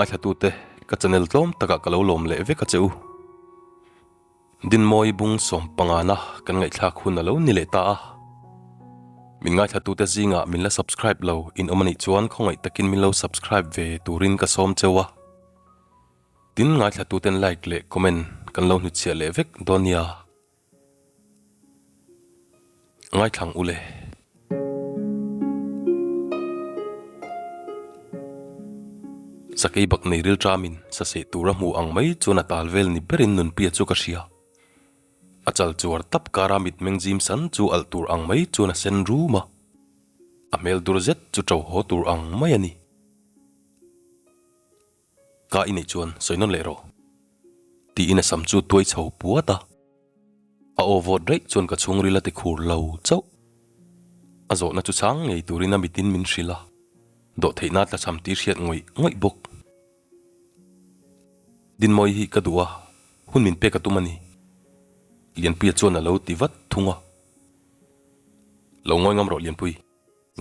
Ngaithlatute ka channel tlawm takah ka lo lawm leh vek a che u. Dinmawi bung sawm pangana kan ngaihthlak hun a lo ni leh ta a. Min ngaithlatute zingah min la subscribe lo in awm a nih chuan khawngaih takin min lo subscribe ve turin ka sawm cheu a. Tin ngaithlatuten like leh comment kan lo hnutchhiah leh vek dawn nia. Ngaithlang u le. Sakei bak nei rilṭamin saseh tura hmu ang mai chuan a tal vel ni berin Nunpia chu ka hria. A chal chuar tap kara mitmeng zim san chu alh tur ang mai chuan a sen rum a. A hmel dur zet chu ṭo haw tur ang mai a ni. Ka i neih chuan sawi nawn leh rawh. Tiin a sam chu tuai chho puat a. A aw vawt raih chuan ka chhungril a ti khur lo chauh. A zawhna chu chhang ngei turin a mitin min hrilh a, dawhtheihna tlachham tih hriat ngawih ngawih bawk. Dinmawi hi ka duh a, hun min pek a tum a ni. Lianpuia chuan a lo ti vat thung a. Lo ngawi ngam rawh Lianpui,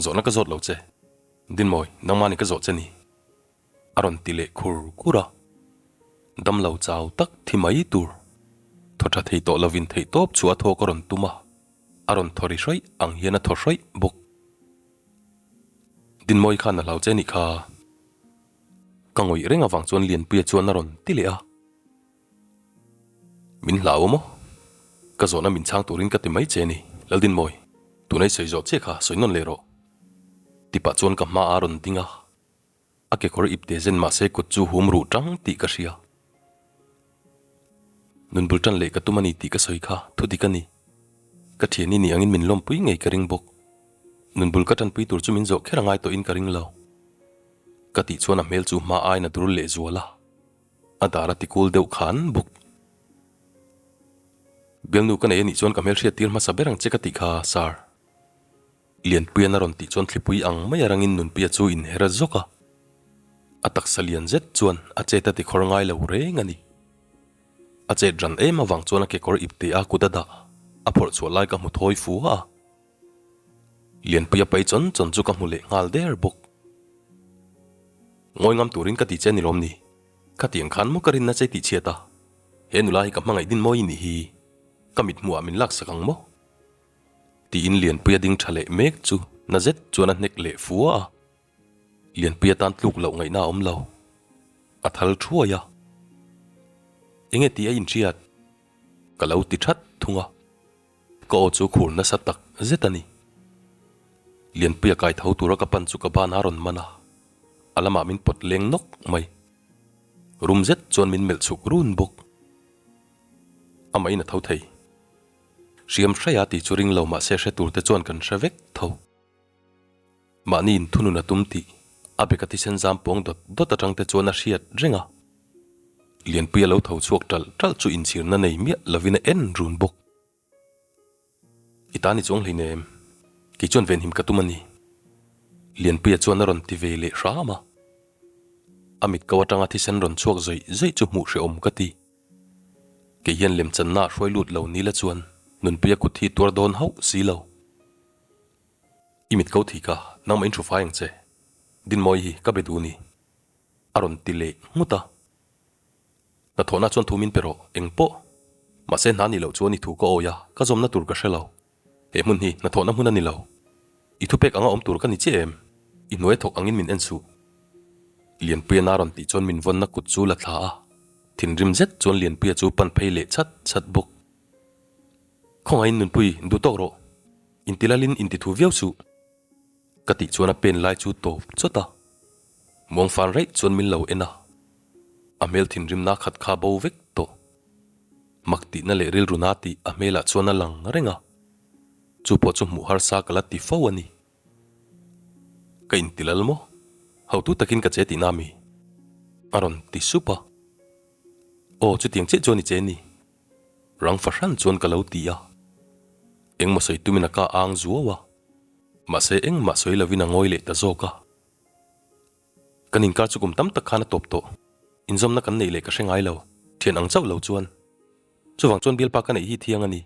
zawhna ka zawt lo che. Dinmawi, nangmahni ka zawh che ni. A rawn ti leh khur khur a, damlo chau tak thi mai tur thaw tha thei tawh lovin theih tawp chu a thawk a rawn tum a, a rawn thaw ri hrawih ang hian a thaw hrawih bawk. Dinmawi khan a hlau che nih kha. Ka ngawih reng avang chuan Lianpuia chuan a rawn ti leh a. Min hlau maw? Ka zawhna min chhang turin ka ti mai che ni, Laldinmawi, tuna i sawi zawh che kha sawi nawn leh rawh. Tipah chuan ka hma a rawn ding a. A kekawr ipte zen mahse kut chu hum ruh tang tih ka hria. Nun bul tan leh ka tum a ni tih ka sawi kha thu dik a ni. Ka thian i nih angin min lawmpui ngei ka ring bawk. Nun bul ka tanpui tur chu min zawh kher a ngai tawhin ka ring lo. Ka tih chuan a hmel chu hma aiin a dur leh zual a. A dar a ti kul deuh khan bawk. Bialnu ka nei a nih chuan ka hmelhriat tir hmasa ber ang che ka tih kha, Sir. Lianpuian a rawn tih chuan thlipui ang mai a rangin Nunpuia chu inher a zawk a. A taksa lian zet chuan a chet a tikhawr ngai lo reng a ni. A chet ran em avang chuan a kekawr ipte a kut a dah a phawrh chhuah lai ka hmu thawi fu a. Lianpuia pai chawn chawn chu ka hmu leh nghal der bawk. Ngawi ngam turin ka ti che ni lawm ni? Khatiang khan maw ka rinna che tih chhiat a? He nula hi ka hmangaih din mawi nih hi ka mithmuhah min laksak ang maw? Tiin Lianpuia ding tha leh mek chu na zet chuan a hnek leh fua a. Lianpuia tan tluk loh ngaihna a awm lo. A thal thuai a. Enge tih a inhriat? Ka lo ti that thung a. Ka aw chu khur nasa tak zet a ni. Lianpuia kai tho tura ka pan chu ka ban a rawn man a. A lamah min pawt leng nawk mai. Rum zet chuan min melh chhuk run bawk. Amahin a tho thei. Hriam hreia tih chu ring lo mahse hre tur te chuan kan hre vek tho. Mahni inthunun a tum tih a beka thisen zam pawng dawt dawt atang te chuan a hriat reng a. Lianpui a lo tho chhuak ṭalh ṭalh chu inchhirna nei miah lovin a en run bawk. I ta ni chuang hleinem, kei chuan venhim ka tum a ni. Lianpuia chuan a rawn ti ve leh hram a. A mit ko atanga thisen rawn chhuak zawih zawih chu hmuh hrehawm ka ti. Kei hian lemchanna a hruai lut lo ni la chuan Nunpuia kut hi tuar dawn hauh si lo. I mit ko thik a, nangmah in hrufai ang che. Dinmawi hi ka be duh ni. A rawn ti leh nghut a. Hnathawhna chuan thu min pe rawh, eng pawh. Mahse hna nih loh chuan i thu ka awi a, ka zawmna tur ka hre lo. He hmun hi hnathawhna hmun a ni lo. I thupek anga awm tur ka ni chiah em? I hnuai thawk angin min en suh. Lianpuia na rawn tih chuan min vawnna kut chu la thla a, thinrim zet chuan Lianpuia chu pan phei leh chat chat bawk. Khawngaihin Nunpui, duh tawk rawh. Intilalin intithu viau suh. Ka tih chuan a pen lai chu tawp chawt a, muangfan raih chuan min lo en a, a hmel thinrimna khat kha bo vek tawh. Mak tihna leh rilruna tih a hmelah chuan a lang reng a, chu pawh chu hmuh harsa ka la ti fo a ni. Ka intilal maw? Hotu takin ka che tihna mi? A rawn ti sup a. Aw chutiang chiah chuan i che ni. Rang fahran chuan ka lo ti a. Engmaw sawi tumin a ka ang zuau a. Mahse engmah sawi lovin a ngawi leh ta zawk a. Kan inkar chu kum tam tak khan a tawp tawh. Inzawmna kan neih leh ka hre ngai lo, thian ang chauh lo chuan. Chuvang chuan bialpa ka neih hi thiang a ni.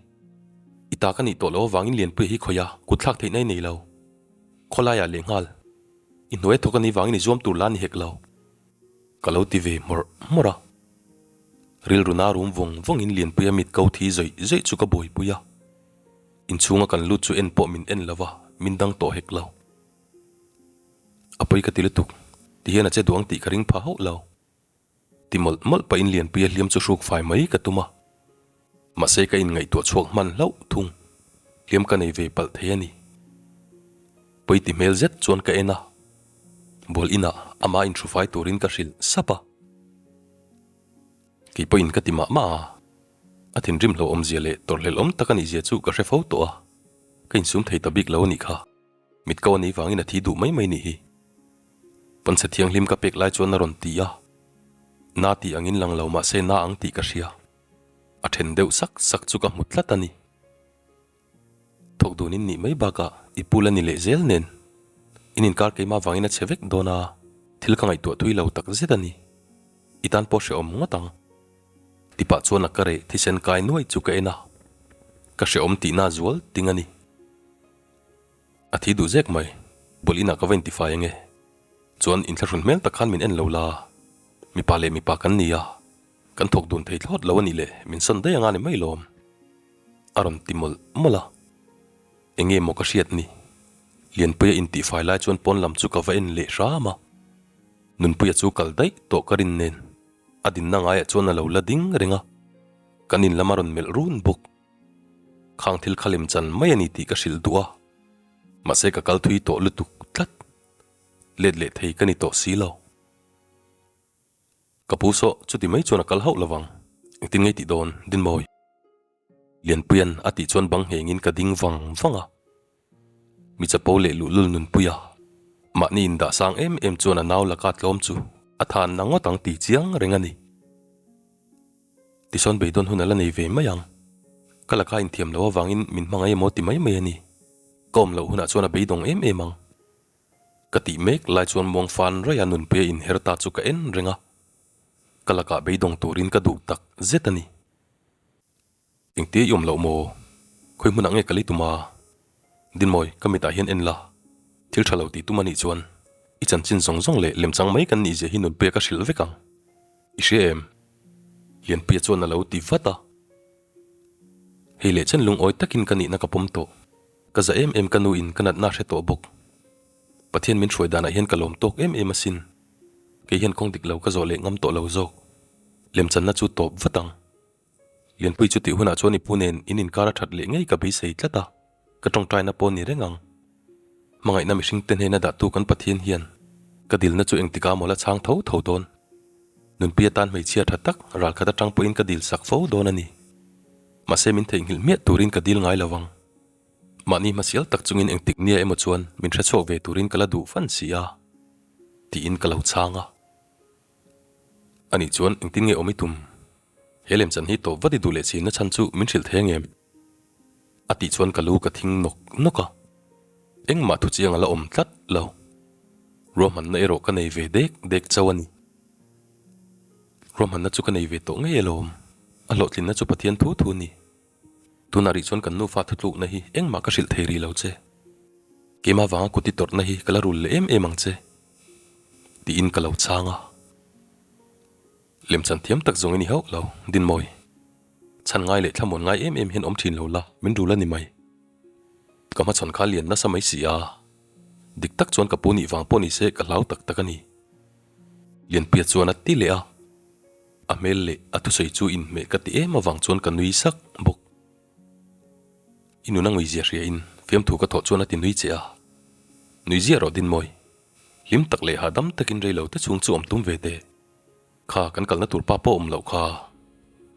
I ta ka nih tawh loh avangin Lianpuia hi khawih a, kut thlak theihna i nei lo. Khawlaiah leh nghal. I hnuai a thawk a nih vangin i zuam tur la ni hek lo. Ka lo ti ve hmawrh hmawrh a. Rilru na rum vawng vawngin Lianpuia mit ko thi zawih zawih chu ka buaipui a. Inchhunga kan lut chu en pawh min en lo va, min dang tawh hek lo. A pawi ka ti lutuk, ti hian a che duh ang tih ka ring pha hauh lo. Ti mawlh mawlh pahin Lianpuia hliam chu hruk fai mai ka tum a. Mahse ka inngaihtuah chhuak hman hlauh thung. Hliam ka nei ve palh thei a ni. Pawi ti hmel zet chuan ka en a. Bual inah amah inhru fai turin ka hrilh sap a. Kei pawhin ka ti mah mah a. A thinrim hlauhawmzia leh tawrhhlelhawm tak a nihzia chu ka hre fo tawh a. Ka insum thei ta bik lo a nih kha. Mit ko a nih vangin a thi duh mai mai nih hi. Pawnchhe thianghlim ka pek lai chuan a rawn ti a. Na tih angin lang lo mahse na ang tih ka hria. A then deuh sak sak chu ka hmu tlat a ni. Thawk dun in nih mai bakah i pul a ni leh zel nen. In inkar keimah vangin a chhe vek dawn a, thil ka ngaihtuah thui lo tak zet a ni. I tan pawh hrehawm ngawt ang. Tipah chuan a ka reh thisen kai nuai chu ka en a. Ka hrehawm tihna zual ting a ni. A thi duh zek mai. Bawlh inah ka va intifai ange. Chuan inthlahrun hmel tak khan min en lo la. Mipa leh mipa kan ni a. Kan thawk dun thei thlawt lo a nih leh min sawn daih anga ni mai lawm. A rawn ti mawlh mawlh a. Enge maw ka hriat ni. Lianpuia intihfai lai chuan pawn lam chu ka va en leh hram a. Nunpuia chu kal daih tawh ka rin nen. A dinna ngaiah chuan a lo la ding reng a. Kan in lam a rawn melh run bawk. Khang thil kha lem chan mai a ni tih ka hrilh duh a, mahse ka kal thui tawh lutuk tlat. Let leh thei ka ni tawh si lo. Ka pu saw chuti mai chuan a kal hauh lovang, engtin ngei tih dawn Dinmawi? Lianpuia'n a tih chuan bang nghengin ka ding vang vang a. Mi chapo leh luhlul nunpuia mahni indah sang em em chuan a nau laka tlawm chu a than na ngawt ang tih chiang reng a ni. Tisawn beidawn hun a la nei ve mai ang. Ka laka inthiam loh avangin min hmangaih emaw ti mai mai a ni. Ka awm loh hunah chuan a beidawng em em ang. Ka tih mek lai chuan muang fan raia nunpuia inher ta chu ka en reng a. Ka lakah beidawng turin ka duh tak zet a ni. Engtia i awm loh maw? Khawi hmunah nge ka lei tum a? Dinmawi, ka mitah hian en la. Thil tha lo tih tum a nih chuan i chanchin zawng zawng leh lemchang mai kan nihzia hi nunpuia ka hrilh vek ang. I hria em? Lianpuia chuan a lo ti vat a. Hei leh chen lungawi takin ka nihna ka pawm tawh. Ka za em em ka nu in ka natna a hre tawh bawk. Pathian min hruai danah hian ka lawm tawk em em asin. Kei hian kawng dik lo ka zawh leh ngam tawh lo zawk. Lemchanna chu tawp vat ang. Lianpui chu tih hunah chuan i pu nen in inkar a that leh ngei ka beisei tlat a, ka tawngtaina pawh ni reng ang. Hmangaihna mihring te hnena dahtu kan Pathian hian ka dilna chu engtikah maw la chhang tho tho dawn. Nunpui atan hmeichhia tha tak ralkhat atang pawhin ka dil sak fo dawn a ni. Mahse min theihnghilh hmiah turin ka dil ngai lo vang. Mahni hmasial tak chungin engtik nia emaw chuan min hrechhuak ve turin ka la duh fan si a, tiin ka lo chhang a. Anih chuan engtin nge awm i tum? He lemchan hi tawp vat i duh leh chinna chhan chu min hrilh thei angem? A tih chuan ka lu ka thing nawk nawk a, engmah thu chiang a la awm tlat lo. Ruahmanna erawh ka nei ve dek dek chauh a ni. Ruahmanna chu ka nei ve tawh ngei alawm, a hlawhtlinna chu Pathian thu thu a ni. Tunah rih chuan kan nufa thutlukna hi engmah ka hrilh thei rih lo che. Keimah vanga kut i tawrhna hi ka la rul leh em em ang che. Tiin ka lo chhang a. Lemchan thiam tak zawng i ni hauh lo, Dinmawi. Chhan ngai leh thlamuan ngai em em hian awm thin lo la, min rul a ni mai. Ka hmachhawn kha lian nasa mai si a. Dik tak chuan ka pu nih vang pawh ni se ka hlau tak tak a ni. Lianpuia chuan a ti leh a. A hmel leh a thusawi chu inhmeh ka ti em avang chuan ka nui sak bawk. I nuna ngawizia hria in fiamthu ka thawh chuan a ti nui che a. Nui ziah rawh Dinmawi. Hlim tak leh hahdam takin rei lo te chhung chu awm tum ve teh. Kha kan kalna tur pa pawh awm loh kha.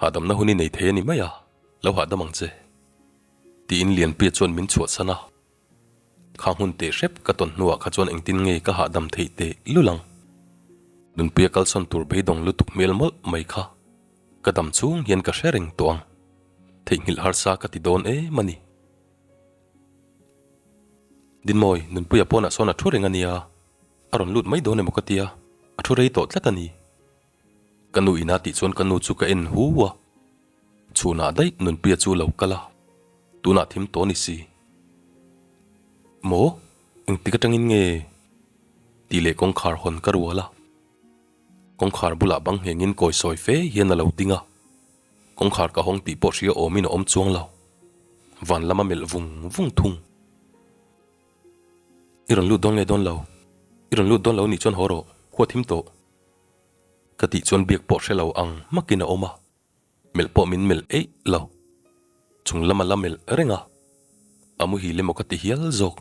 Hahdamna hun i nei thei a ni mai a, lo hahdam ang che. Tiin Lianpuia chuan min chhuahsan a. Kha hmun teh hrep ka tawn hnuah kha chuan engtin nge ka hahdam theih teh lul ang. Nunpuia kalsawn tur beidawng lutuk hmel mawlh mai kha ka dam chung hian ka hre reng tawh ang. Theihnghilh harsa ka ti dawn em a ni. Dinmawi, Nunpuia pawnah sawn a thu reng a nia, a rawn lut mai dawn emaw ka tia, a thu rei tawh tlat a ni. Ka nu ina tih chuan ka nu chu ka en hu a, chhunah daih Nunpuia chu lo kal a, tunah thim tawh ni si. Maw? Engtik atangin nge? Tih leh kawngkhar hawn ka rual a. Kawngkhar bulah bang nghengin kawi sawi fe hian a lo ding a, kawngkhar ka hawng tih pawh hria awmin a awm chuang lo. Van lama melh vung vung thung. I rawn lut dawn nge dawn lo? I rawn lut dawn lo nih chuan haw rawh, khua thim tawh. Ka tih chuan biak pawh hre lo ang hmakin a awm a, melh pawh min melh eih lo. Chung lama la melh reng a, a muhil emaw ka ti hial zawk.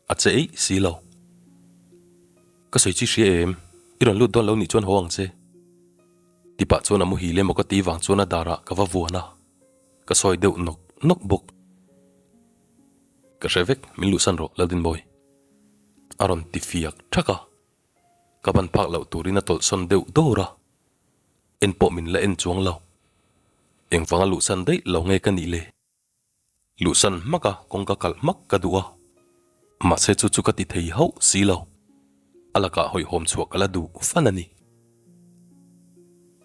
A che eih si lo. Ka sawi chi hria em? I rawn lut dawn lo nih chuan haw ang che. Tipah chuan a muhil emaw ka ti vang chuan a darah ka va vuan a, ka sawi deuh nawk nawk bawk. Ka hre vek, min luhsan rawh Laldinbawi. A rawn ti fiak thak a, ka ban phak loh turin a tawlhsawn deuh dawr a, en pawh min la en chuang lo. Engvanga luhsan daih lo nge ka nih le? Luhsan hmak a, kawngka kalh hmak ka duh a, mahse chu chu ka ti thei hauh si lo. A lakah hawihhawm chhuah ka la duh fan a ni.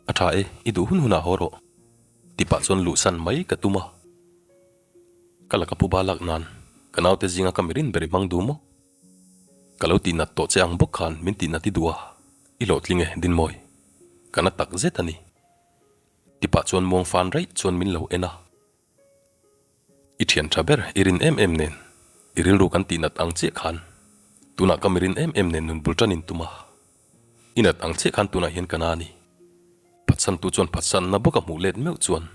A tha e, i duh hun hunah haw rawh, ti pah chuan luhsan mai ka tum a. Ka laka phuba lak nan ka naute zinga ka mirin ber i hmang duh maw? Ka lo tihnat tawh che ang bawk khan min tihnat i duh a, i hlawhtling e, Dinmawi. Ka na tak zet a ni. Ti pah chuan muang fan raih chuan min lo en a. I thian tha ber i rin em em nen, i rilru kan tihnat ang chiah khan tunah ka mirin em em nen nun bul tan in tum a. I nat ang chiah khan tunah hian ka na a ni. Phatsantu chuan phatsanna bawk a hmuh let meuh chuan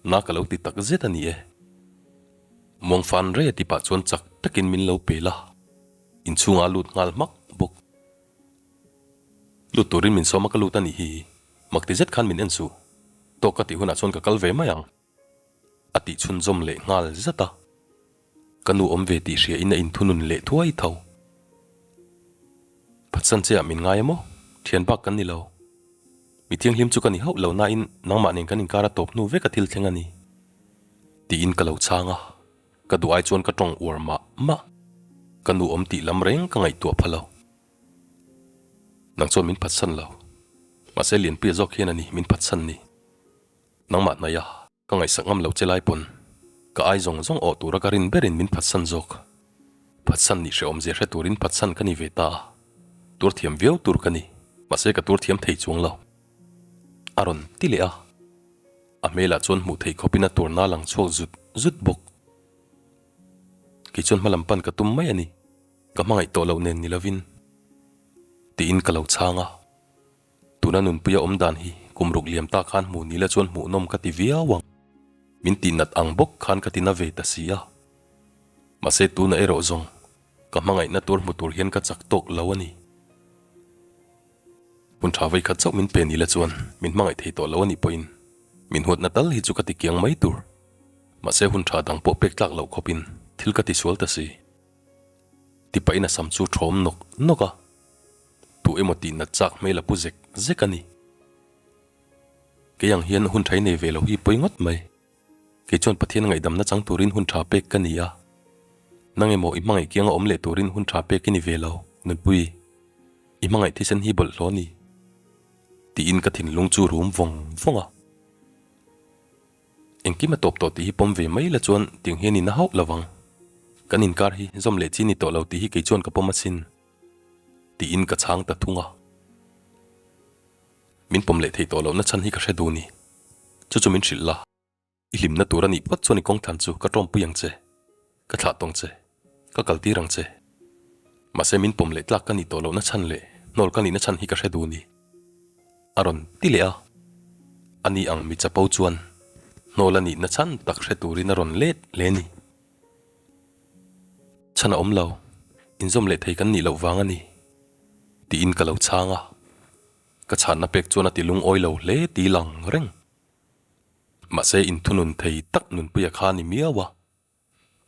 na ka lo ti tak zet a ni e. Muang fan rei a ti pah chuan chak takin min lo pel a, inchhungah a lut nghal hmak bawk. Lut turin min sawm a ka lut a nih hi, mak ti zet khan min en suh. Tawk ka tih hunah chuan ka kal ve mai ang. A tih chhunzawm leh nghal zat a. Ka nu awm ve tih hria in a inthunun leh thuai tho. Phatsan che ah min ngai a maw? Thian bak kan ni lo. Mi thianghlim chu ka ni hauh lo nain nangmah nen kan inkar a tawp hnu vek a thil thleng a ni. Tiin ka lo chhang a, ka duh ai chuan ka tawng uar mah mah. Ka nu awm tih lam reng ka ngaihtuah pha lo. Nang chuan min phatsan lo. Mahse Lianpuia zawk hian a ni min phatsan ni. Nangmah hnaih a, ka ngaihsak ngam lo che lai pawn ka ai zawng zawng awh tura ka rin berin min phatsan zawk. Phatsan nih hrehawm zia hre turin phatsan ka ni ve ta a, tur thiam viau tur ka ni, mahse ka tur thiam thei chuang lo. A rawn ti leh a, a hmelah chuan hmuh theih khawpin a turna lang chhuak zut zut bawk. Kei chuan hmalam pan ka tum mai a ni, ka hmangaih tawh loh nen ni lovin tiin ka lo chhang a. Tuna nunpuia awm dan hi kum ruk liam ta khan hmuh nila chuan hmuhnawm ka ti viau ang. Min tihnat ang bawk khan ka ti na ve ta si a. Mahse tuna erawh zawng ka hmangaihna tur hmu tur hian ka chak tawk lo a ni. Hun tha vei khat chauh min pe nila chuan min hmangaih thei tawh lo a nih pawhin min huatna tal hi chu ka ti kiang mai tur. Mahse hun tha dang pawh pek tlak loh khawpin thil ka ti sual ta si. Tipahin a sam chu thawm nawk nawk a. Tu emaw tih nat chak hmel a pu zek zek a ni. Kei ang hian hun tha i nei ve lo hi pawi ngawt mai. Kei chuan Pathian ngaihdamna chang turin hun tha pek ka ni a. Nang emaw i hmangaih kianga awm leh turin hun tha pek i ni ve lo, Nunpui. I hmangaih thisen hi bawlhhlawh a ni. Tiin ka thinlung chu rum vawng vawng a. Engkim a tawp tawh tih hi pawm ve mai la chuan tiang hian i na hauh lo vang. Kan inkar hi zawm leh chi ni tawh lo tih hi kei chuan ka pawm asin. Tiin ka chhang ta thung a. Min pawm leh thei tawh lohna chhan hi ka hre duh ni. Chu chu min hrilh la. I hlimna tur a nih phawt chuan i kawngthlan chu ka tawmpui ang che. Ka thlah tawng che. Ka kal tir ang che. Mahse min pawm leh tlak ka nih tawh lohna chhan leh hnawl ka nihna chhan hi ka hre duh ni. A rawn ti leh a. Ani ang mi chapo chuan hnawl a nihna chhan tak hre turin a rawn let hle ni. Chhan a awm lo, inzawm leh thei kan nih loh vang a ni, tiin ka lo chhang a. Ka chhanna pek chuan a ti lungawi lo hle ti lang reng. Mahse inthunun thei tak nunpuia kha a ni miau a,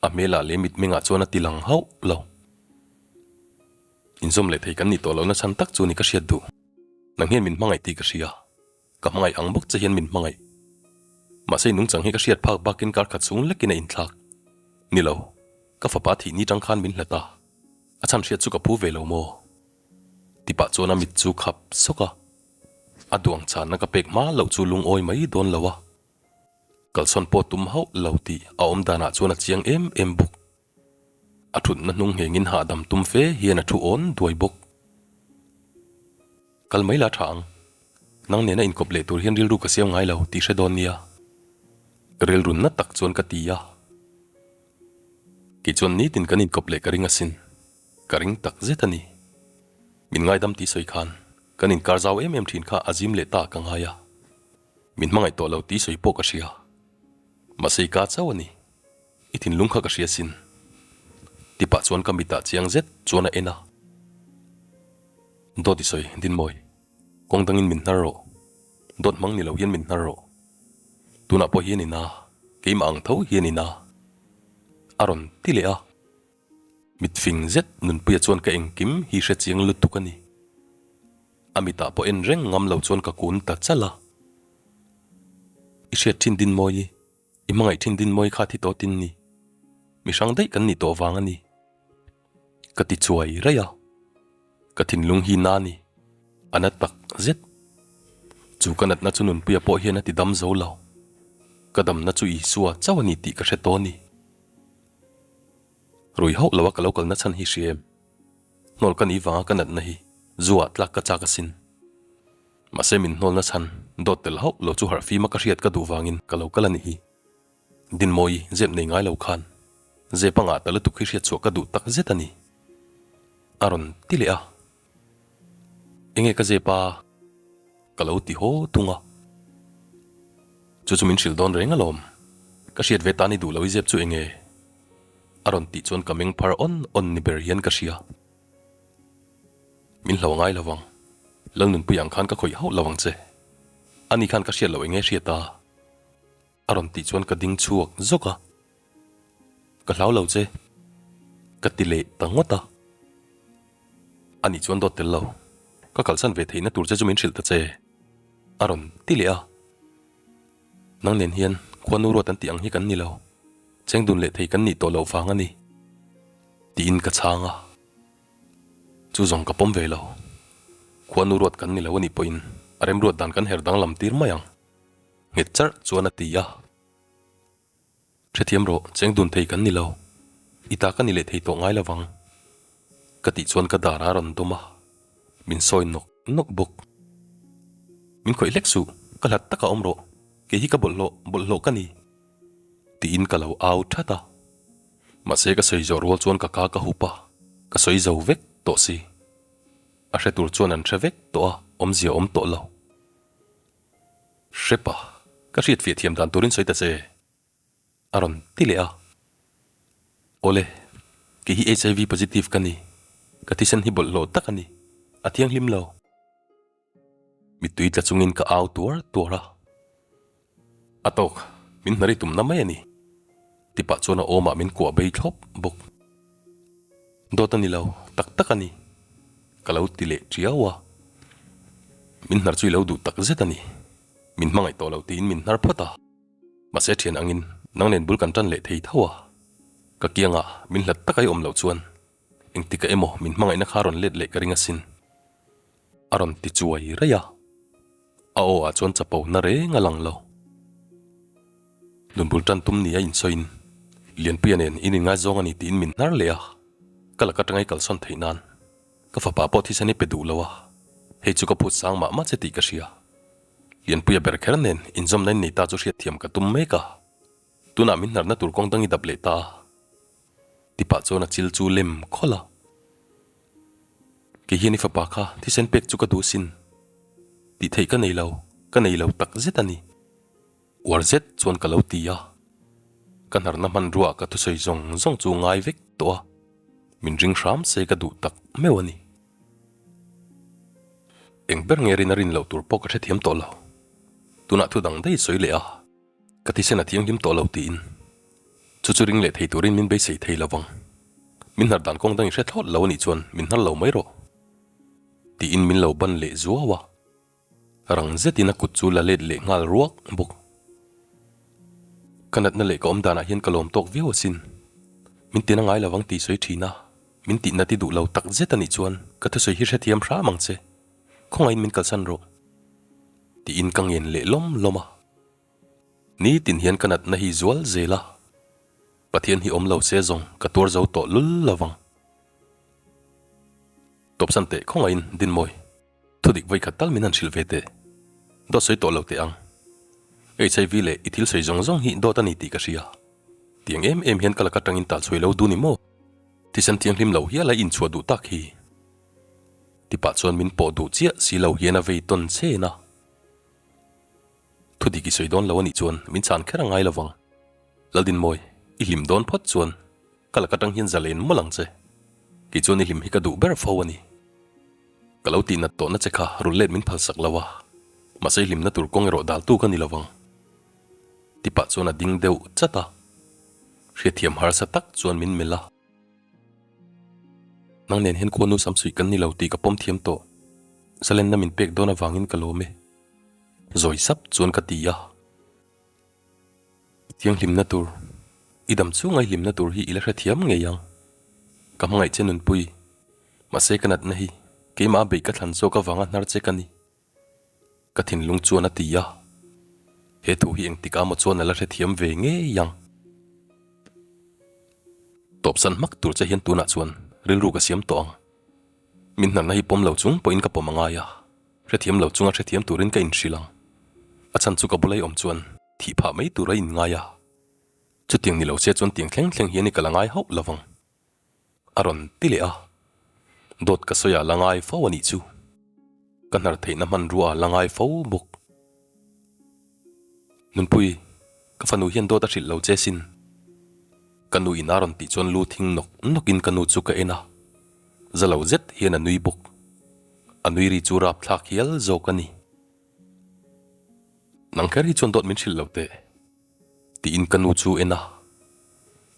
a hmelah leh mitmengah chuan a ti lang hauh lo. Inzawm leh thei kan nih tawh lohna chhan tak chu ni ka hriat duh. Nang hian min hmangaih tih ka hria. Ka hmangaih ang bawk che hian min hmangaih. Mahse i nungchang hi ka hriat phak bakin kar khat chhung lekin a inthlak. Ni lo, ka fapa thih ni tang khan min hlat a, a chhan hriat chu ka phu ve lo maw? Ti pah chuan a mit chu khap sawk a, a duang chhanna ka pek hma loh chu lungawi mai dawn lo a. Kalsawn pawh tum hauh lo tih a awm danah chuan a chiang em em bawk. A thutna hnung nghengin hahdam tum fe hian a thu awn duai bawk. Kal mai la tha ang. Nang nena inkawp leh tur hian rilru ka siam ngai lo tih hre dawn nia. Rilru na tak chuan ka ti a. Kei chuan nitin kan inkawp leh ka ring asin. Ka ring tak zet a ni. Min ngaidam tih sawi khan kan inkar zau em em thin kha a zim leh ta ka ngai a. Min hmangaih tawh lo tih sawi pawh ka hria. Mahse i ka chauh a ni. I thinlung kha ka hria sin. Tipah chuan ka mitah chiang zet chuan a en a. Dawt i sawi, Dinmawi. Kawng dangin min hnar rawh. Dawt hmang ni lo hian min hnar rawh. Tunah pawh hian i na, keimah ang tho hian i na. A rawn ti leh a. Mit fing zet Nunpuia chuan ka engkim hi hre chiang lutuk a ni. A mitah pawh en reng ngam lo chuan ka kun ta chal a. I hriat thin Dinmawi, i hmangaih thin Dinmawi kha thi tawh tin ni. Mi hrang daih kan nih tawh vang a ni. Ka ti chuai raih a, ka thinlung hi na ni, a na tak zet. Chu ka natna chu Nunpuia pawh hian a ti dam zo lo. Ka damna chu Isua chauh a ni tih ka hre tawh a ni. Rui hauh lo a ka lo kalna chhan hi hria em? Hnawl ka nih vanga ka natna hi zu ah tlak ka chak asin. Mahse min hnawlna chhan dawt tel hauh lo chu harhfima ka hriat ka duh vangin ka lo kal a ni hi. Dinmawi zep nei ngai lo khan zep a ngah ta lutuk hi hriat chhuah ka duh tak zet a ni. A rawn ti leh a. Enge ka zep a? Ka lo ti haw thung a. Chu chu min hrilh dawn reng alawm. Ka hriat ve tan i duh lo i zep chu enge? A rawn tih chuan ka meng phar awn awn ni ber hian ka hria. Min hlo ngai lo vang. Lalnunpui ang khan ka khawih hauh lo ang che. Ani khan ka hriat loh enge hriat a? A rawn tih chuan ka ding chhuak zawk a, Ka hlau lo che, ka ti leh ta ngawt a. Ani chuan dawt tel lo, ka kalsan ve theihna tur che chu min hrilh ta che, a rawn ti leh a. Nang nen hian khuanu ruat an tih ang hi kan ni lo, cheng dun leh thei kan nih tawh loh vang a ni, tiin ka chhang a. Chu zawng ka pawm ve lo, khuanu ruat kan ni lo a nih pawhin a remruat dan kan her danglam tir mai ang. Nghet charh chuan a ti a. Hrethiam rawh, cheng dun thei kan ni lo. I ta ka ni leh thei tawh ngai lo vang. Ka tih chuan ka dar a rawn dawm a, min sawi nawk nawk bawk. Min khawih hlek suh, ka hlat taka awm rawh, kei hi ka bawlhhlawh, bawlhhlawh ka ni. Tiin ka lo au that a. Mahse ka sawi zawh rual chuan ka ka ka hup a, ka sawi zo vek tawh si. A hre tur chuan an hre vek tawh a, awmzia awm tawh lo. Hrepa, ka hriat fiah thiam dan turin sawi ta che, a rawn ti leh a. Awle, kei hi HIV positive ka ni, ka thisen hi bawlhhlawh tak a ni, a thianghlim lo. Mittui tla chungin ka au tuar tuar a. A tawk, min hnari tumna mai a ni, tipah chuan a awmah min kuah bei thlawp bawk. Dawt a ni lo, tak tak a ni, ka lo ti leh tiau a. Min hnar chu i lo duh tak zet a ni, min hmangaih tawh lo tiin min hnar phawt a. Mahse thian angin nang nen bul kan tan leh thei tho a, ka kiangah min hlat taka i awm loh chuan engtikah emaw min hmangaihna kha rawn let leh ka ring asin, a rawn ti chuai raih a. A aw ah chuan chapo na reng a lang lo. Nunbul tan tum ni a insawiin Lianpuia nen in inngaizawng a ni tiin min hnar leh a, ka laka tangai kalsawn theih nan ka fapa pawh thisen i pe duh lo a, hei chu ka phut sang mah mah che tih ka hria. Lianpuia ber kher nen inzawmna in nei ta chu hriatthiam ka tum mek a, tunah min hnarna tur kawng dang i dap leh ta a. Tipah chuan a chil chu lem khawlh a. Kei hian i fapa kha thisen pek chu ka duh sin. Tih theih ka nei lo, ka nei lo tak zet a ni. Uar zet chuan ka lo ti a. Ka hnarna hmanruaah ka thusawi zawng zawng chu ngai vek tawh a, min ring hram se ka duh tak meuh a ni. Eng ber nge rin a rin loh tur pawh ka hrethiam tawh lo. Tunah thu dang daih sawi leh a. Ka thisen a thianghlim tawh lo tiin chu chu ring leh thei turin min beisei thei lo vang. Min hnar dan kawng dang i hre thlawt lo anih chuan min hnar lo mai rawh tiin min lo ban leh zuau a. Rang zetin a kut chu la let leh nghal ruak bawk. Ka natna leh ka awm danah hian ka lawm tawk viau asin. Min tina ngai lo vang tih sawi thin a, min tihna ti duh lo tak zet anih chuan ka thusawi hi hrethiam hram ang che. Khawngaihin min kalsan rawh tiin ka ngen leh lawm lawm a. Nitin hian ka natna hi zual zel a, Pathian hi awm lo se zawng ka tuar zo tawh lul lo vang. Tawpsan teh khawngaihin Dinmawi, thudik vawikhat tal min han hrilh ve teh. Dawt sawi tawh lo teh ang. HIV leh i thil sawi zawng zawng hi dawt a ni tih ka hria. Tiang em em hian ka laka tangin tal chhuai lo dun i maw? Thisen thianghlim lo hial a inchhuah duh tak hi. Tipah chuan min pawh duh chiah si lo hian a vei tawn chen a. Thudik i sawi dawn lo a nih chuan min chhan kher a ngai lovang. Laldinmawi, i hlim dawn phawt chuan ka laka tang hian zalen mawlh ang che. Kei chuan i hlim hi ka duh ber fo a ni. Ka lo tihnat tawhna che kha rulh let min phalsak lo a, mahse i hlimna tur kawng erawh daltu ka ni lovang. Tipah chuan a ding deuh chat a, hriatthiam harsa tak chuan min melh a. Nang nen hian khuanu samsuih kan ni lo tih ka pawm thiam tawh. Zalenna min pek dawn avangin ka lawm e. Zawi sap chuan ka ti a. I thianghlimna tur, i dam chhunga i hlimna tur hi i la hrethiam ngei ang. Ka hmangaih che nunpui, mahse ka natna hi keimah a beih ka thlan zawk avanga hnar che ka ni. Ka thinlung chuan a ti a, he thu hi engtik ah maw chuan a la hrethiam ve ngei ang. Tawpsan hmak tur che hian tunah chuan rilru ka siam tawh ang. Min hnarna hi pawm lo chung pawhin ka pawm a ngai a, hrethiam lo chunga hrethiam turin ka inhrilh ang. A chhan chu ka bula i awm chuan thih phah mai tur a inngai a, chutiang ni lo che chuan tiang thleng thleng hian i kal a ngai hauh lovang. A rawn ti leh a, dawt ka sawi ah la ngai fo a nih chu. Ka hnar theihna hmanrua ah la ngai fo bawk. Nunpui, ka fanu hian dawt a hrilh lo che sin. Ka nu in a rawn tih chuan lu thing nawk nawk in ka nu chu ka en a, za lo zet hian a nui bawk. A nui ri chu rapthlak hial zawk a ni. Nang kher hi chuan dawt min hrilh lo teh. Tiin ka nu chu en a,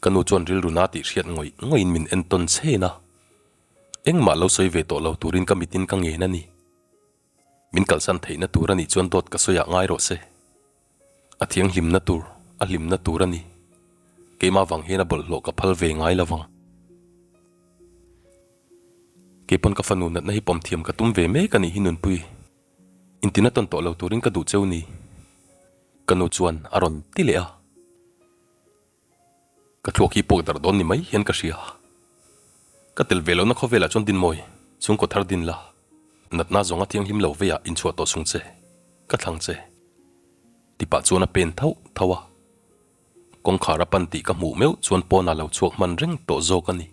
ka nu chuan rilru na tih hriat ngawih ngawihin min en tawn chhen a, engmah lo sawi ve tawh lo turin ka mitin ka ngen a ni. Min kalsan theihna tur a nih chuan dawt ka sawi ah ngai rawh se. A thianghlimna tur, a hlimna tur a ni. Keimah vang hian a bawlhhlawh ka phal ve ngai lo vang. Keipawn ka fanu natna hi pawm thiam ka tum ve mek a nih hi Nunpui. Intina tawn tawh lo turin ka duh cheu ni. Ka nu chuan a rawn ti leh a. Ka thluak hi puak darh dawn ni mai hian ka hria. Ka tel ve lohna khawvelah chuan Dinmawi, chhungkaw thar din la, natna zawnga thianghlim lo veiah inchhuah tawh sung che, ka thlang che. Tipah chuan a pen thauh thauh a. Kawngkhar a pan tih ka hmuh meuh chuan pawnah lo chhuak hman reng tawh zawk a ni.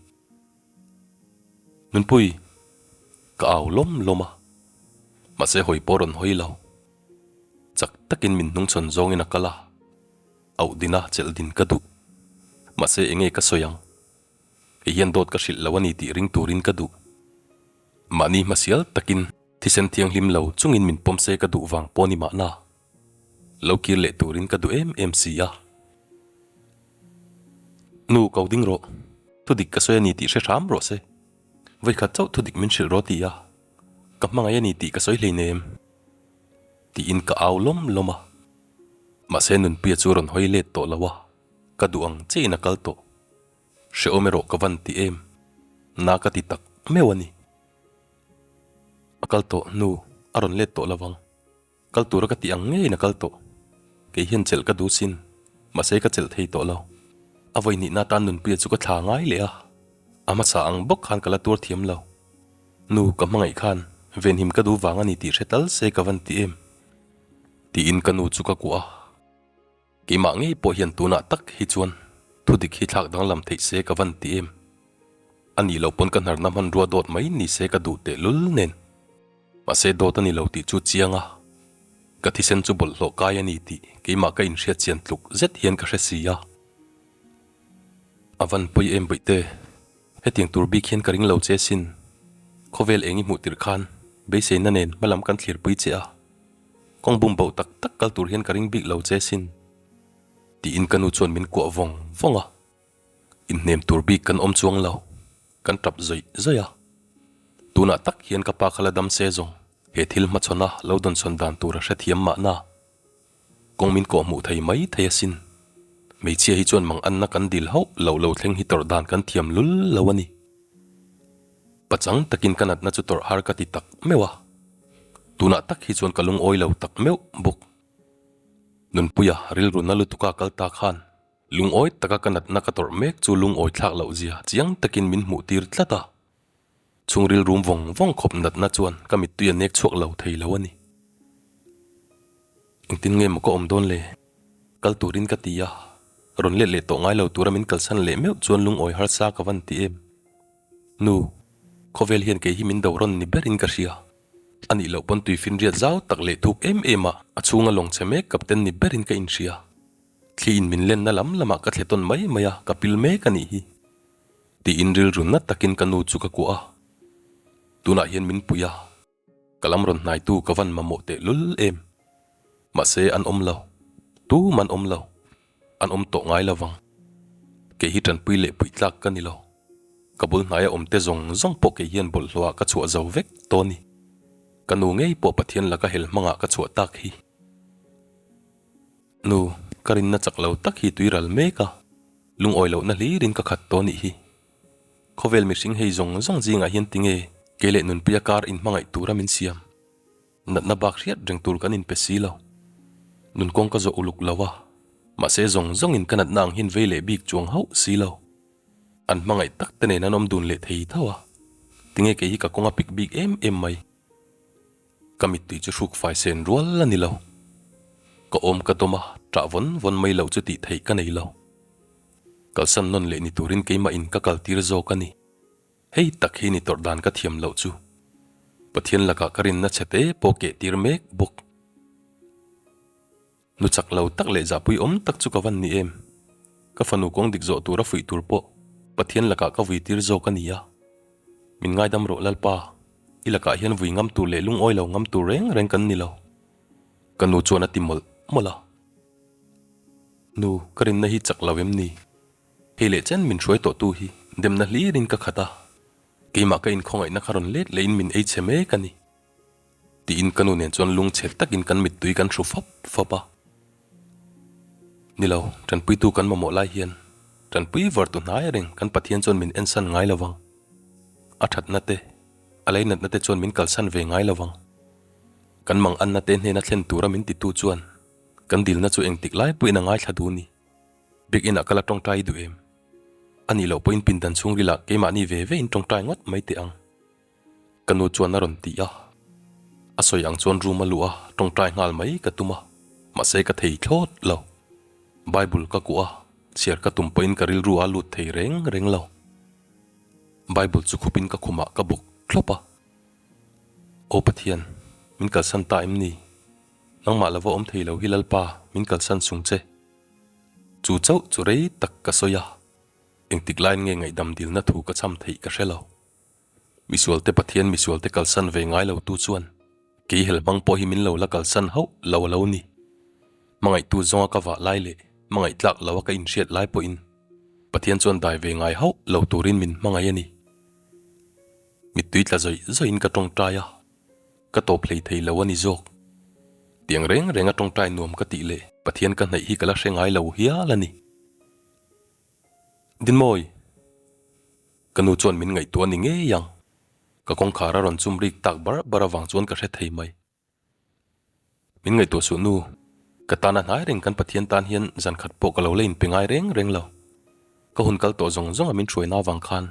Nunpui, ka au lawm lawm a, mahse hawi pawh rawn hawi lo. Chak takin min hnungchhawn zawngin a kal a, auh dina chelh din ka duh. Mahse enge ka sawi ang? Kei hian dawt ka hrilh lo a ni tih ring turin ka duh. Mahni hmasial takin thisen thianghlim lo chungin min pawm se ka duh vang pawh ni mahna. Lo kir leh turin ka duh em em si a. Nu, ko ding rawh. Thudik ka sawi a ni tih hre hram rawh se. Vawikhat chauh thudik min hrilh rawh ti a. Ka hmangaih a ni tih ka sawi hleinem. Tiin ka au lawm lawm a. Mahse Nunpuia chu rawn hawi let tawh lo a, ka duh ang chiahin a kal tawh. Hrehawm erawh ka van ti em? Na ka ti tak meuh a ni. A kal tawh hnu a rawn let tawh lo vang. Kal tura ka tih ang ngeiin a kal tawh. Kei hian chelh ka duh sin, mahse ka chelh thei tawh lo. A vawi nihna atan Nunpuia chu ka thla ngai leh a, a hmasa ang bawk khan ka la tuar thiam lo. Nu, ka hmangaih khan venhim ka duh vang a ni tih hre tal se ka van ti em? Tiin ka nu chu ka kuah a. Keimah ngei pawh hian tunah tak hi chuan thudik hi thlak danglam theih se ka van ti em? A nih loh pawn ka hnarna hmanrua dawt mai ni se ka duh tehlul nen. Mahse dawt a ni lo tih chu chiang a, ka thisen chu bawlhhlawh kai a ni tih keimah ka inhriat chian tluk zet hian ka hre si a. A van pawi em bawihte, hetiang tur bik hian ka ring lo che sin. Khawvel eng i hmuh tirh khan beiseina nen hmalam kan thlirpui che a, kawng bum boh tak tak kal tur hian ka ring bik lo che sin. Tiin ka nu chuan min kuah vawng vawng a. Inhnem tur bik kan awm chuang lo, kan tap zawih zawih a. Tunah tak hian ka pa kha la dam se zawng, he thil hmachhawn a lo dawnsawn dan tur a hrethiam mahna. Kawng min kawh hmuh thei mai thei asin. Hmeichhia hi chuan mang anna kan dil hauh lo lo thleng hi tawrh dan kan thiam lul lo a ni. Pachang takin ka natna chu tawrh har ka ti tak meuh a. Tunah tak hi chuan ka lungawi lo tak meuh bawk. Nunpuia rilru na lutuka kal ta khan Lungawi taka ka natna ka tawrh mek chu lungawi thlak loh zia chiang takin min hmuh tir tlat a. Chhungril rum vawng vawng khawp natna chuan ka mittui a nek chhuak lo thei lo a ni. Engtin nge maw ka awm dawn le? Kal turin ka ti a, rawn let leh tawh ngai lo tura min kalsan leh meuh chuan lungawi harsa ka van ti em? Nu, khawvel hian kei hi min do rawn ni berin ka hria. A nih loh pawn tui finriat zau tak leh thuk em em a, a chhunga lawng chhe mek kapten ni berin ka inhria. Thli in min lenna lam lamah ka thle tawn mai mai a, ka pil mek a nih hi. Tiin rilru nat takin ka nu chu ka kuah a. Tunah hian min pui a, ka lam rawn hnaitu ka van mamawh teh lul em. Mahse an awm lo, tum an awm lo, an awm tawh ngai lo vang. Kei hi tanpui leh puih tlak ka ni lo. Ka bul hnaia awm te zawng zawng pawh kei hian bawlhhlawh ah ka chhuah zo vek tawh a ni. Ka nu ngei pawh Pathian laka hel hmangah ka chhuah tak hi. Nu, ka rinna chak lo tak hi tui ral mek a, lungawi lohna hlirin ka khat tawh nih hi. Khawvel mihring hei zawng zawng zingah hian tinge kei leh Nunpuia kar inhmangaih tura min siam? Natna bak hriat reng tur kan inpe si lo. Nun kawng ka zawh uluk lo a, mahse zawng zawngin ka natna ang hian vei leh bik chuang hauh si lo. An hmangaih tak te nen an awm dun leh thei tho a, tinge kei hi ka kawng a pik bik em em mai. Ka mittui chu hruk fai sen rual a ni lo. Ka awm ka dawm a, ṭah vawn vawn mai lo chu tih theih ka nei lo. Kalsan nawn leh ni turin keimah in ka kal tir zawk a ni. Hei tak hi ni tawrh dan ka thiam loh chu. Pathian lakah ka rinna chhe te pawh keh tir mek bawk. Nu chak lo tak leh zahpui awm tak chu ka van ni em? Ka fanu kawng dik zawh tura fuih tur pawh Pathian lakah ka vui tir zawk a ni a. Min ngaidam rawh Lalpa, i lakah hian vui ngam tur leh lungawi lo ngam tur reng reng kan ni lo. Ka nu chuan a ti mawlh mawlh a. Nu, ka rinna hi chak lo em ni? Hei leh chen min hruai tawh tu hi demna hlirin ka khat a. Keimah ka inkhawngaihna kha rawn let lehin min ei chhe mek a ni. Tiin ka nu nen chuan lungchhe takin kan mittui kan hru fap fap a. Ni lo, tanpuitu kan mamawh lai hian tanpui vartu hnai reng kan Pathian chuan min ensan ngai lo vang. A thatna te, a leinatna te chuan min kalsan ve ngai lo vang. Kan manganna te hnena thlen tura min titu chuan kan dilna chu engtik lai pawhin a ngaithla duh ni. Biakinn ah ka la tawngtai duh em? A nih loh pawhin pindan chhungrilah keimahni ve ve in tawngtai ngawt mai teh ang. Ka nu chuan a rawn ti a, a sawi ang chuan room a luh a, tawngtai nghal mai ka tum a, mahse ka thei thlawt lo. Bible ka kuah a, chhiar ka tum pawhin ka rilru a lut thei reng reng lo. Bible chu khupin ka khumah ka bawk thlawp a. Aw Pathian, min kalsan ta em ni? Nangmah lova awm thei lo hi Lalpa, min kalsan sung che. Chu chauh chu rei tak ka sawi a, engtik laiin nge ngaihdam dilna thu ka cham theih ka hre lo. Misualte Pathian misualte kalsan ve ngai lo tu chuan kei hel hmang pawh hi min lo la kalsan hauh lo a lo ni. Hmangaihtu zawnga ka vah lai leh hmangaih tlak lo a ka inhriat lai pawhin Pathian chuan dai ve ngai hauh lo turin min hmangaih a ni. Mittui tla zawih zawihin ka tawngtai a, ka tawp hlei thei lo a ni zawk. Tiang reng reng a tawngtai nuam ka tih leh Pathian ka hnaih hi ka la hre ngai lo hial a ni. Dinmawi! Ka nu chuan min ngaihtuah ni ngei ang. Ka kawngkhar a rawn chum rik tak bar bar avang chuan ka hre thei mai. Min ngaihtuah suh nu, ka tana hnai reng kan Pathian tan hian zan khat pawh ka lo la inpe ngai reng reng lo. Ka hun kal tawh zawng zawng a min hruaina avang khan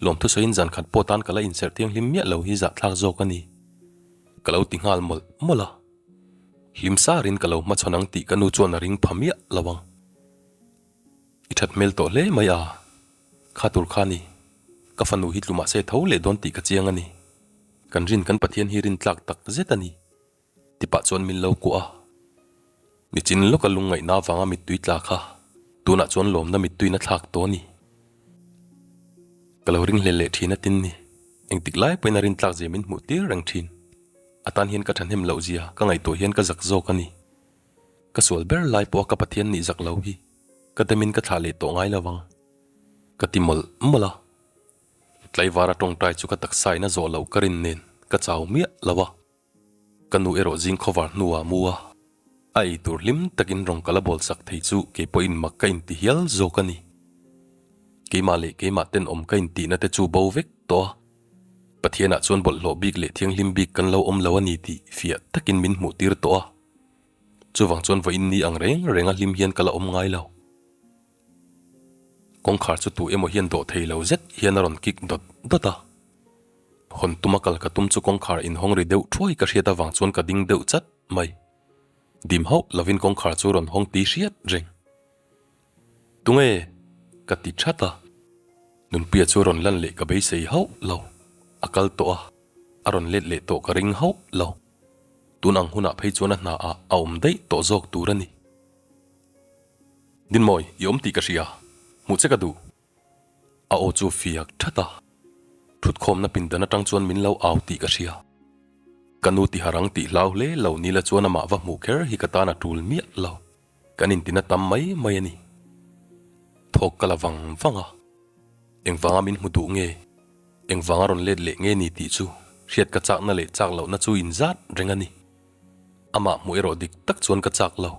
lawmthu sawiin zan khat pawh tan ka la inserh thianghlim miah lo hi zahthlak zawk a ni. Ka lo ti nghal mawlh mawlh a. Hlim sarin ka lo hmachhawn ang tih ka nu chuan a ring pha miah lo ang. I that hmel tawh hle mai a. Kha tur kha ni. Ka fanu hi tlu mahse tho leh dawn tih ka chiang a ni. Kan rin kan Pathian hi rin tlak tak zet a ni. Tipah chuan min lo kuah a. Nichin lawka lungngaihna avanga mittui tla kha tunah chuan lawmna mittuiin a thlak tawh a ni. Ka lo ringhlel leh thin a tin ni. Engtik lai pawhin a rin tlak zia min hmuh tir reng thin. A tan hian ka thahnem loh zia ka ngaihtuah hian ka zak zawk a ni. Ka sual ber lai pawha ka Pathian nih zak lo hi. Ka demin ka thlah leh tawh ngai lo ang. Ka ti mawlh mawlh a. Tlaivara tawngtai chu ka taksa in a zawh loh ka rin nen ka chau miah lo a. Ka nu erawh zing khawvar hnuah mu a. A ei tur hlim takin rawng ka la bawl sak thei chu kei pawhin mak ka inti hial zawk a ni. Keimah leh keimah tenawm ka intihna te chu bo vek tawh a. Pathianah chuan bawlhhlawh bik leh thianghlim bik kan lo awm lo a ni tih fiah takin min hmuh tir tawh a. Chuvang chuan vawiin ni ang reng reng a hlim hian ka la awm ngai lo. Kawngkhar chu tu emaw hian dawh thei lo zet hian a rawn kik dawt dawt a. Hawn tuma kal ka tum chu kawngkhar inhawng ri deuh thuai ka hriat avang chuan ka ding deuh chat mai. Dim hauh lovin kawngkhar chu rawn hawng tih hriat reng. Tunge? Ka ti that a. Nunpuia chu rawn lan leh ka beisei hauh lo. A kal tawh a, a rawn let leh tawh ka ring hauh lo. Tun ang hunah phei chuan a hna ah a awm daih tawh zawk tur a ni. Dinmawi, i awm tih ka hria. Hmuh che ka duh. A aw chu fiak that a. Thutkhawmna pindan atang chuan min lo au tih ka hria. Ka nu tiharang tih hlau hle lo nila chuan amah va hmuh kher hi ka tan a tul miah lo. Kan intina tam mai mai a ni. Thawk ka la vang vang a. Engvanga min hmu duh nge? Engvanga rawn let leh nge ni tih chu hriat ka chakna leh chak lohna chu inzat reng a ni. Amah hmuh erawh dik tak chuan ka chak lo.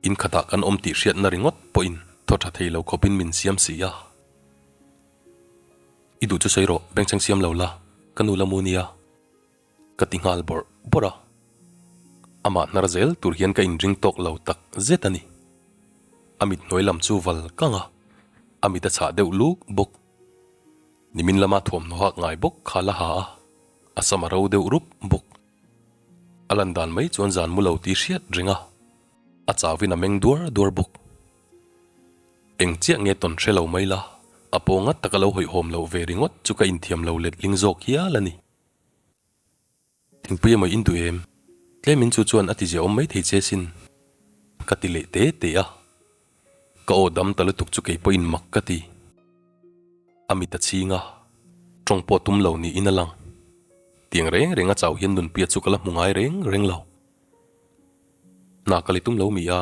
In khatah kan awm tih hriatna ringawt pawhin thaw tha thei lo khawpin min siam si a. I duh chu sawi rawh, bengchheng siam lo la, ka nu la mu nia. Ka ti nghal bawrh bawrh a. Amah hnar zel tur hian ka inring tawk lo tak zet a ni. A mit hnuai lam chu val kang a, a mit a chhah deuh luk bawk. Nimin lama thuamhnaw hak ngai bawk kha la ha a, a sam a ro deuh rup bawk. A lan dan mai chuan zan mu lo tih hriat reng a, a chauhin a meng duar duar bawk. Eng chiah nge tawn hre lo mai la, a pawnga taka lo hawihhawm loh ve ringawt chu ka inthiam lo letling zawk hial a ni. Thingpui emaw in duh em? Tlemin chu chuan a ti ziahawm mai thei che sin. Ka ti leh te te a. Ka aw dam ta lutuk chu kei pawhin mak ka ti. A mit a chhing a, tawng pawh tum lo niin a lang. Tiang reng reng a chau hian nunpia chu ka la hmu ngai reng reng lo. Hna ka li tum lo mi a,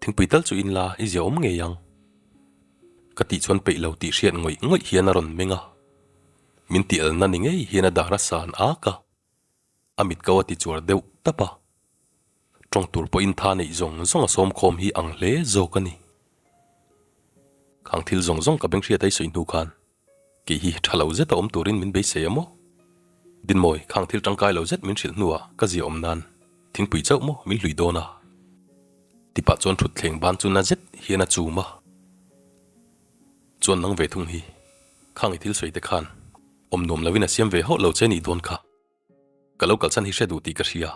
thingpui tal chu in la i zia awm ngei ang. Ka tih chuan peih lo tih hriat ngawih ngawih hian a rawn meng a, min tih elna ni ngei hian a dar a san ak a. A mit ko a ti chuar deuh tap a, tawng tur pawhin tha neih zawng zawng a sawm khawm hi ang hle zawk a ni. Khang thil zawng zawng ka beng hriat a i sawi hnu khan kei hi tha lo zet a awm turin min beisei a maw? Dinmawi, khang thil tangkai lo zet min hrilh hnuah ka zia awm nan thingpui chauh maw min hlui dawn a? Tipah chuan thutthleng ban chu na zet hian a chum a. Chuan nang ve thung hi khang i thil sawi te khan awm nuam lovin a siam ve hauh lo che nih dawn kha. Ka lo kalsan hi hre duh tih ka hria.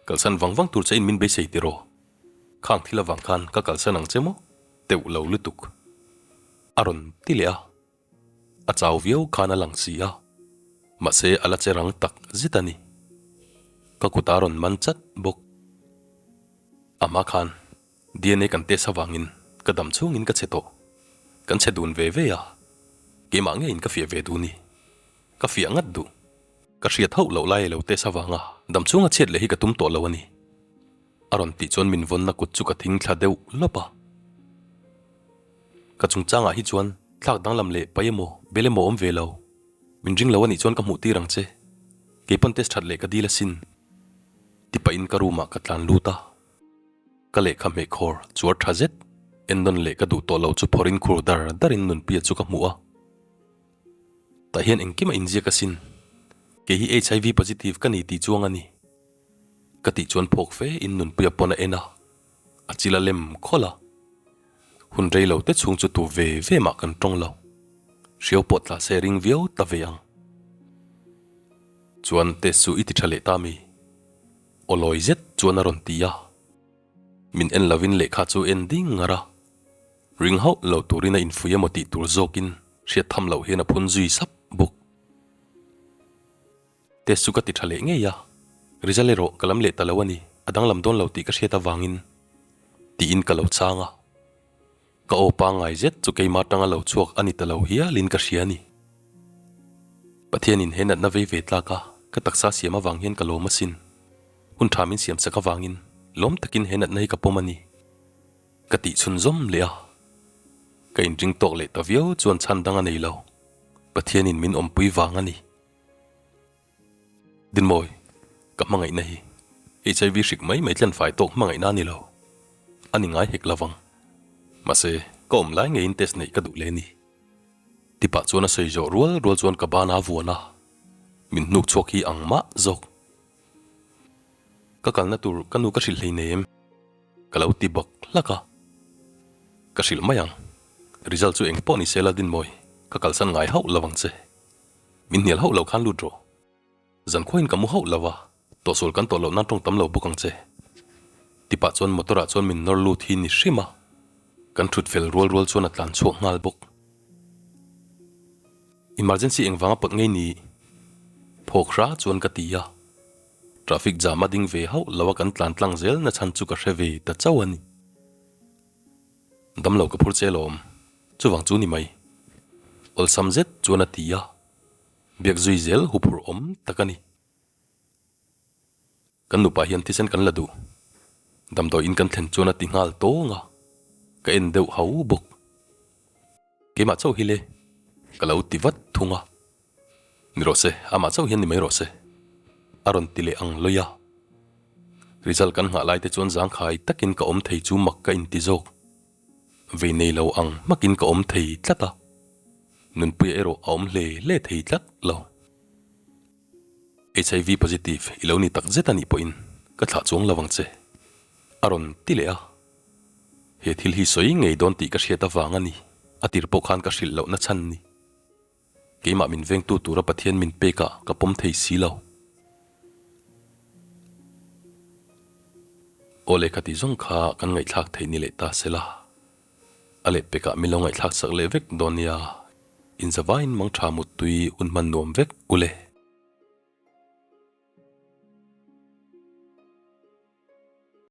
Kalsan vang vang tur che in min beisei tiraw? Khang thil avang khan ka kalsan ang che maw? Teuh lo lutuk. A rawn ti leh a. A chau viau khan a lang si a. Mahse a la che rang tak zet a ni. Ka kut a rawn man chat bawk. Amah khan DNA kan test avangin ka dam chhungin ka che tawh. Kan che dun ve ve a. Keimah ngeiin ka fiah ve duh ni. Ka fiah ngat duh. Ka hriat hauh loh lai ilo test avanga dam chhunga chhiat leh hi ka tum tawh lo a ni. A rawn tih chuan min vawnna kut chu ka thing thla deuh lawp a. Ka chungchangah hi chuan thlak danglam leh pai emaw bel emaw awm ve lo. Min ring lo a nih chuan ka hmuh tir ang che. Kei pawn test that leh ka dil asin. Ti pahin ka room ah ka tlan lut a. Ka lehkha hmeh khawr chuar tha zet ennawn leh ka duh tawh lo chu phawrh in khur dar dar in Nunpuia chu ka hmuh a. Tah hian engkim a inziak asin. Kei hi HIV positive ka ni tih chuang a ni. Ka tih chuan phawk fe in Nunpuia pawn a en a, a chil a lem khawlh a. Hun rei lo te chhung chu tu ve ve mah kan tawng lo. Hriau pawh tla se ring viau ta ve ang. Chuan test chu i ti tha leh ta mi? Aw lawi zet chuan a rawn ti a. Min en lovin lehkha chu en ding ngar a. Ring hauh lo turin a infui emaw tih tur zawkin hriat tham loh hian a phun zui sap bawk. Test chu ka ti tha leh ngei a, result erawh ka lam leh ta lo a ni, a danglam dawn lo tih ka hriat avangin tiin ka lo chang a. Ka aw pangngai zet chu keimah atanga lo chhuak a ni ta lo hialin ka hria a ni. Pathianin he natna vei ve tlak a, ka taksa siam avang hian ka lawm asin. Hun tha min siam sak avangin lawm takin he natna hi ka pawm a ni. Ka tih chhunzawm leh a, ka inring tawk leh ta viau chuan chhan dang a nei lo, Pathianin min awmpui vang a ni. Dinmawi, ka hmangaihna hi HIV hrik mai mai tlen fai tawk hmangaihna a ni lo, a ni ngai hek lovang. Mahse, ka awm lai ngeiin test neih ka duh leh a ni. Tipah chuan a sawi zawh rual rual chuan ka ban a vuan a, min hnuk chhuak hi ang mah zawk. Ka kalna tur ka nu ka hrilh hleinem. Ka lo ti bawk hlak a. Ka hrilh mai ang. Result chu eng pawh ni se la Dinmawi, ka kalsan ngai hauh lo ang che. Min hnial hauh lo khan lut rawh. Zan khuain ka mu hauh lo a, tawhsual kan tawh loh nan tawng tam lo bawk ang che. Tipah chuan motor ah chuan min nawr lut hi ni hrim a, kan thut fel rual rual chuan a tlan chhuak nghal bawk. Emergency engvanga pawt ngei ni? Phawk hra chuan ka ti a, traffic jam a ding ve hauh lo a kan tlan tlang zel na chhan chu ka hre ve ta chauh a ni. Damlo ka phur che lawm, chuvang chu ni mai. Awlsam zet chuan a ti a, biak zui zel huphurh awm tak a ni. Kan nupa hian thisen kan la duh. Damdawi in kan thlen chuan a ti nghal tawng a, ka en deuh hau bawk. Keimah chauh hi le, ka lo ti vat thung a. Ni rawh se, amah chauh hian ni mai rawh se, a rawn ti leh ang lawi a. Result kan nghah lai te chuan zangkhai takin ka awm thei chu mak ka inti zawk. Vei nei lo ang hmakin ka awm thei tlat a, Nunpuia erawh a awm hle hle thei tlat lo. HIV positive i lo ni tak zet a nih pawhin ka thlah chuang lo ang che, a rawn ti leh a. He thil hi sawi ngei dawn tih ka hriat avang a ni, a tir pawh khan ka hrilh lohna chhan ni. Keimah min vengtu tura Pathian min pekah ka pawm thei si lo. Aw lehkha tih zawng kha kan ngaihthlak theih ni leh ta se la, a lehpekah min lo ngaihthlak sak leh vek dawn nia, inzavaiin mangtha muttui hun hman nuam vek u le.